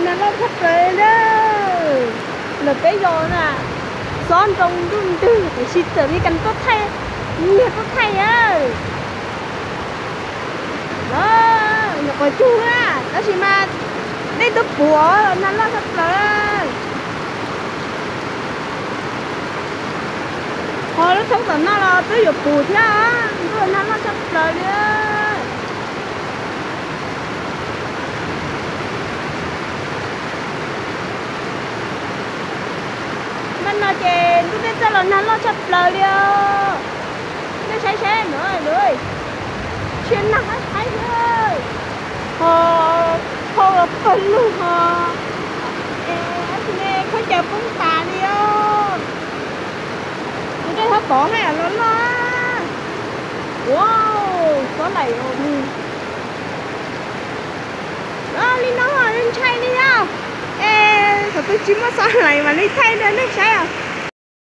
Nag loj tshaj plaws na. Lawm peb yos na, xob nroo ntuj ntwg tiam sis txawm li cas tuaj thaij, nyiag tuaj thaij na. Nyuam qhuav cug na, tab sis mas dej twb puv os, nag loj tshaj plaws. Ho lub thoob tom no los twb yuav puv thiab, ntuj nag loj tshaj plaws li. Nag no ces ntuj dej txawj los nag loj tshaj plaws li os. Nej saib saib no, tshiab nag haib haib thiab, ho phau los pawg lug ho, es tab sis ne khaub ncaws poob tas li os. Tus dej thaub pov haj yam los loj. Ua, xob laim os. Li no ho ntshai li os. Es thaum twg tsis muaj xob laim mam li thaij rau nej saib os.